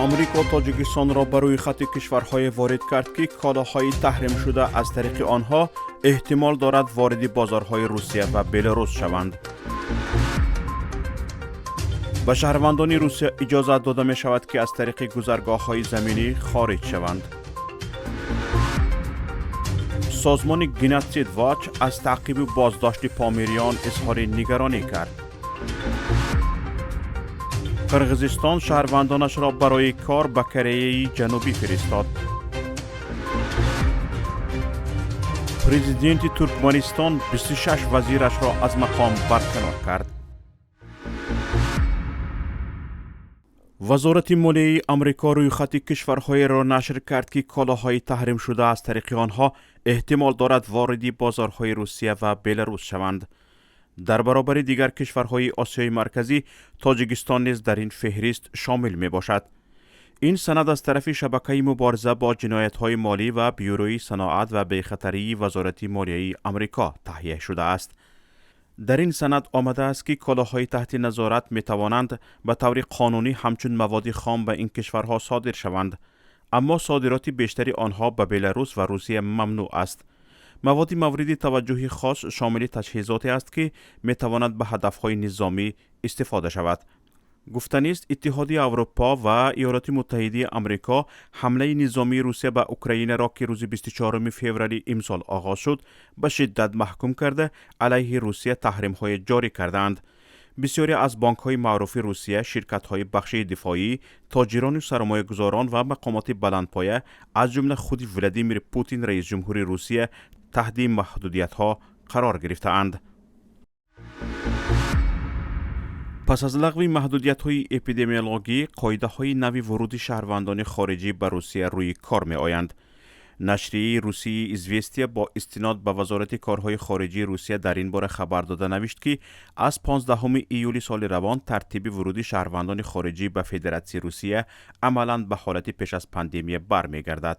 Амрико Тоҷикистонро ба рӯйхати кишварҳое ворид кард, ки колоҳои таҳримшуда аз тариқи онҳо эҳтимол дорад вориди бозорҳои Русия ва Беларус шаванд. Ба шаҳрвандони Русия иҷозат дода мешавад, ки аз тариқи гузаргоҳҳои заминӣ хориҷ шаванд. Созмони Геноцид Вач аз таъқибу боздошти помириён изҳори нигаронӣ кард. Қирғизистон шаҳрвандонашро барои кор ба Кореяи Ҷанубӣ фиристод. Президенти Туркманистон 26 вазирашро аз мақом барканор кард. Вазорати молияи Амрико рӯйхати кишварҳоеро нашр кард, ки колоҳои таҳримшуда аз тариқи онҳо эҳтимол дорад вориди бозорҳои Русия ва Беларус шаванд. Дар баробари дигар кишварҳои Осиёи Марказӣ Тоҷикистон низ дар ин феҳрист шомил мебошад. Ин санад аз тарафи шабакаи мубориза бо ҷиноятҳои молӣ ва Бюрои саноат ва бехатарии Вазорати молияи Амрико таҳия шудааст. Дар ин санад омадааст, ки колоҳои таҳти назорат метавонанд ба таври қонунӣ ҳамчун маводи хом ба ин кишварҳо содир шаванд, аммо содироти бештари онҳо ба Беларус ва Русия мамнӯъ аст. Маводи мавриди таваҷҷӯҳи хос шомили таҷҳизоте аст, ки метавонад ба ҳадафҳои низомӣ истифода шавад. Гуфтанист, Иттиҳоди Аврупо ва Иёлоти Муттаҳидаи Амрико ҳамлаи низомии Русия ба Украинаро, ки рӯзи 24 феврали имсол оғоз шуд, ба шиддат маҳкум карда, алайҳи Русия таҳримҳое ҷорӣ кардаанд. Бисёре аз бонкҳои маъруфи Русия, ширкатҳои бахши дифоӣ, тоҷирону сармоягузорон ва мақомоти баландпоя, аз ҷумла худи Владимир Путин, раисҷумҳури Русия, таҳти маҳдудиятҳо қарор гирифтаанд. Пас аз лағви маҳдудиятҳои эпидемиологӣ, қоидаҳои нави вуруди шаҳрвандони хориҷӣ ба Русия рӯи кор меоянд. Нашрияи русии «Известия» бо истинод ба Вазорати корҳои хориҷии Русия дар ин бора хабар дода навишт, ки аз 15 июли соли равон тартиби вуруди шаҳрвандони хориҷӣ ба Федератсияи Русия амалан ба ҳолати пеш аз пандемия бармегардад.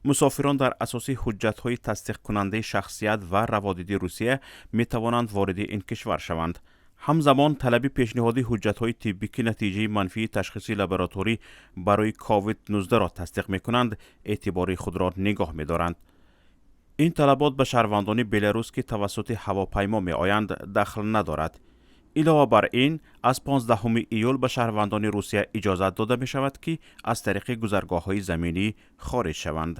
Мусофирон дар асоси ҳуҷҷатҳои тасдиқкунандаи шахсият ва раводиди Русия метавонанд вориди ин кишвар шаванд. Ҳамзамон талаби пешниҳоди ҳуҷҷатҳои тиббӣ, ки натиҷаи манфии ташхиси лабораторӣ барои COVID-19-ро тасдиқ мекунанд, эътибори худро нигоҳ медоранд. Ин талабот ба шаҳрвандони Беларус, ки тавассути ҳавопаймо меоянд, дахл надорад. Илова бар ин, аз 15 июл ба шаҳрвандони Русия иҷозат дода мешавад, ки аз тариқи гузаргоҳҳои заминӣ хориҷ шаванд.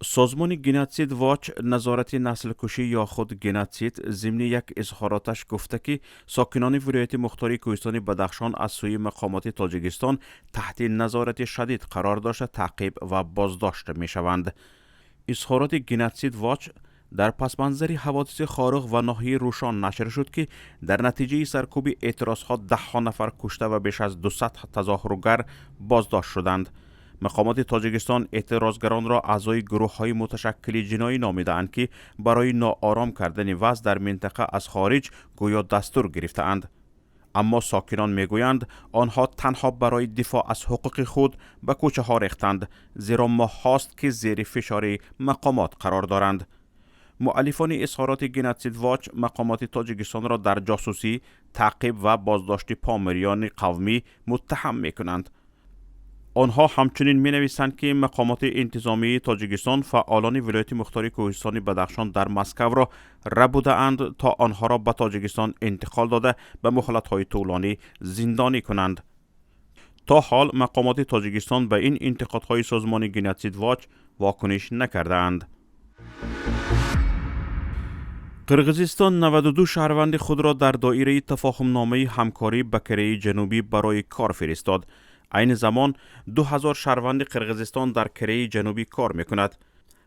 Созмони Геноцид Воч, назорати наслкушӣ ё худ геноцид, зимни як изҳороташ гуфта, ки сокинони вилояти мухтори Кӯҳистони Бадахшон аз сӯи мақомоти Тоҷикистон таҳти назорати шадид қарор дошта, таъқиб ва боздошт мешаванд. Изҳороти Геноцид Воч дар пасманзари ҳаводиси Хоруғ ва ноҳияи Рӯшон нашр шуд, ки дар натиҷаи саркӯби эътирозҳо даҳҳо нафар кушта ва беш аз 200 тазоҳургар боздошт шуданд. Мақомоти Тоҷикистон эътирозгаронро аъзои гурӯҳҳои муташаккили ҷиноӣ номидаанд, ки барои ноором кардани вазъ дар минтақа аз хориҷ гӯё дастур гирифтаанд. Аммо сокинон мегӯянд, онҳо танҳо барои дифоъ аз ҳуқуқи худ ба кӯчаҳо рехтанд, зеро моҳҳост, ки зери фишори мақомот қарор доранд. Муаллифони изҳороти Геноцид Воч мақомоти Тоҷикистонро дар ҷосусӣ, таъқиб ва боздошти помириёни қавмӣ муттаҳам мекунанд. Онҳо ҳамчунин менависанд, ки мақомоти интизомии Тоҷикистон фаъолони вилояти мухтори Кӯҳистони Бадахшон дар Москавро рабудаанд, то онҳоро ба Тоҷикистон интиқол дода, ба муҳлатҳои тӯлонӣ зиндонӣ кунанд. То ҳол мақомоти Тоҷикистон ба ин интиқодҳои созмони Геноцид Воч вокуниш накардаанд. Қирғизистон 92 шаҳрванди худро дар доираи тафоҳумномаи ҳамкорӣ ба Кореяи Ҷанубӣ барои кор фиристод. Айни замон 2000 шаҳрванди Қирғизистон дар Кореяи Ҷанубӣ кор мекунад.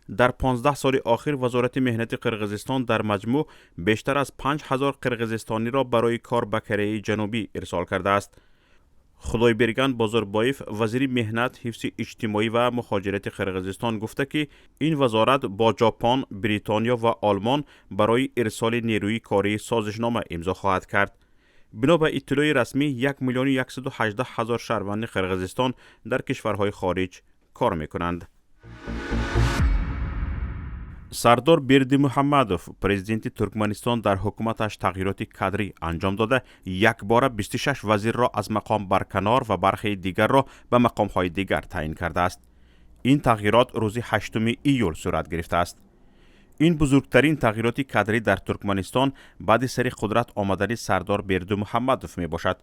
Дар 15 соли охир Вазорати меҳнати Қирғизистон дар маҷмӯъ бештар аз 5000 қирғизистониро барои кор ба Кореяи Ҷанубӣ ирсол кардааст. Худойберган Бозорбоев, вазири меҳнат, ҳифзи иҷтимоӣ ва мухоҷирати Қирғизистон, гуфта, ки ин вазорат бо Ҷопон, Бритониё ва Олмон барои ирсоли нерӯи корӣ созишнома имзо хоҳад кард. Бино ба иттилои расмӣ, 1 миллиону 118 ҳазор шаҳрванди Қирғизистон дар кишварҳои хориҷ кор мекунанд. Сардор Бердимуҳаммадов, президенти Туркманистон, дар ҳукуматаш тағйироти кадрӣ анҷом дода, якбора 26 вазирро аз мақом барканор ва бархеи дигарро ба мақомҳои дигар таъин кардааст. Ин тағйирот рӯзи 8 июл сурат гирифтааст. Ин бузургтарин тағйироти кадрӣ дар Туркманистон баъди сари қудрат омадани Сардор Бердимуҳаммадов мебошад.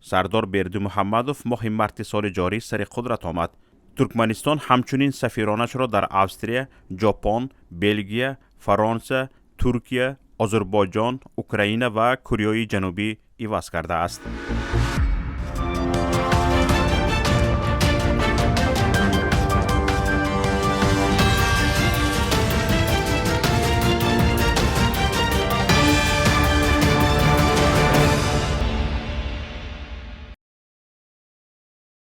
Сардор Бердимуҳаммадов моҳи марти соли ҷорӣ сари қудрат омад. Туркманистон ҳамчунин сафиронашро дар Австрия, Ҷопон, Белгия, Фаронса, Туркия, Озарбойҷон, Украина ва Кореяи Ҷанубӣ иваз кардааст.